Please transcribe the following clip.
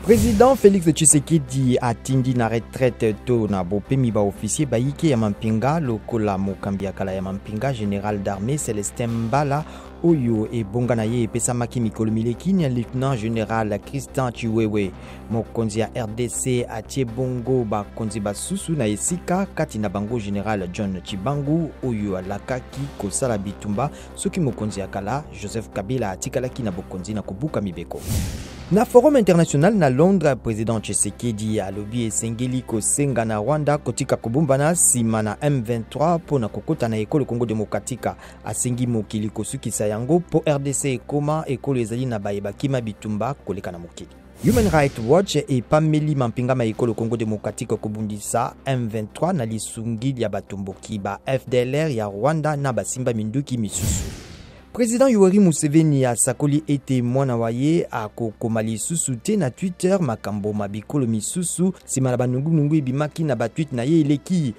President Felix Tshisekedi atindi na retraite to na bopemi ba officier bayike ya mampinga lokola mokambi ya kala ya mampinga general d'armée Celestin Mbala oyo ebonga na ye epesamaki mikolo mileki na lieutenant general Christian Tshiwewe. Mokonzi ya RDC atie bongo bakonzi basusu na esika, kati na bango general John Tshibangu oyo alakaki kosala bitumba soki mokonzi ya kala Joseph Kabila atikalaki na bokonzi na kobuka mibeko. Na Forum international na Londres, President Tshisekedi alobi esengeli kosenga na Rwanda kotika kobombana nsima na M23 mpo na kokota na ekolo Congo Demokratika. Asengi mokili kosukisa yango mpo RDC ekoma ekolo ezali na baye bakima bitumba koleka na mokili. Human Rights Watch epameli mampinga ma ekolo Congo Demokratike kobundisa M23 na lisungi lya batomboki ba FDLR ya Rwanda na basimba minduki misusu. President Yoweri Museveni asakoli ete mwana wa ye akokoma lisusu te na Twitter makambo ma bikolo misusu nsima na banungunungu ebimaki na ba tweet na ye eleki.